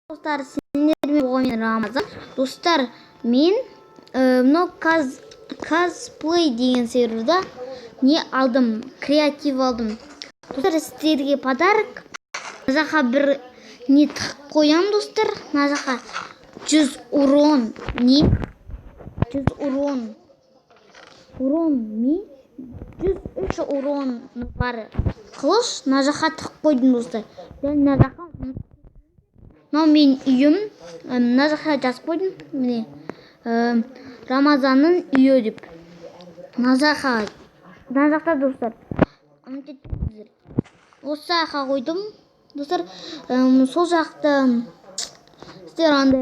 Достар, сендермен болған Рамазан. Достар, мен мынау Казплей деген серверда не алдым? Креатив алдым. Достар, сіздерге подарок. Мына жаққа бір не тығып қоямын, достар. Мына жаққа 100 урон не? 100 урон. Урон ми? 103 урон бар. Қылыш мына жаққа тығып қойдым, достар. Дәл мына жаққа. Мынау менің үйім. Мына жаққа жазып қойдым. Міне. Рамазанның үйі деп. Мына жаққа. Мына жақта, достар. Ұмытып кетпеңіздер. Осы жаққа қойдым. Достар, сол жақта сіздер андай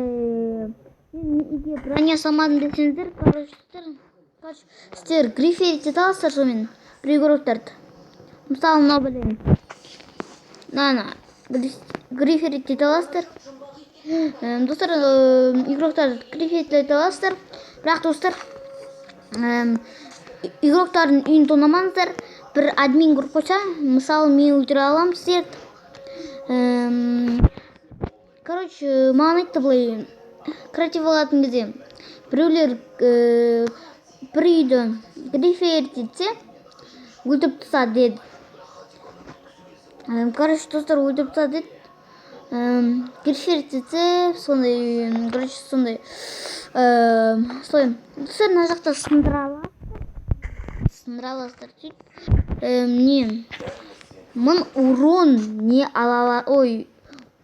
мен үйге броня салмадым десеңіздер, короче, сіздер, короче, сіздер гриферить ете аласыздар сонымен бір игроктарды. Мысалы, мынау білемін. Мынаны гриферить ете аласыздар. Достар, игроктарды гриферить ете аласыздар. Бірақ, достар, игроктардың үйін тонамаңыздар. Бір админ көріп қойса, мысалы, мен өлтіре аламын сіздерді. Короче, маған айтты былай: креатив алатын кезде біреулер бір үйді гриферить етсе, өлтіріп тастады деді. Короче, достар, өлтіріп тастады деді. Гриферить етсе, сондай, короче, сондай. Солай. Достар, мына жақта сындыра аласыздар. Сындыра аласыздар. Сөйтіп, не 1000 урон не ала ала, ой,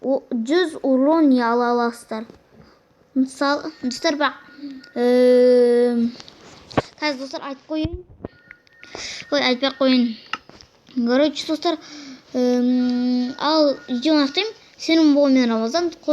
100 урон не ала аласыздар. Мысалы, достар, бірақ қазір, достар, айтып қояйын. Ой, айтпай ақ қояйын. Короче, достар, ал видеоны аяқтаймын. Сенің болған мен, Рамазан. Қош.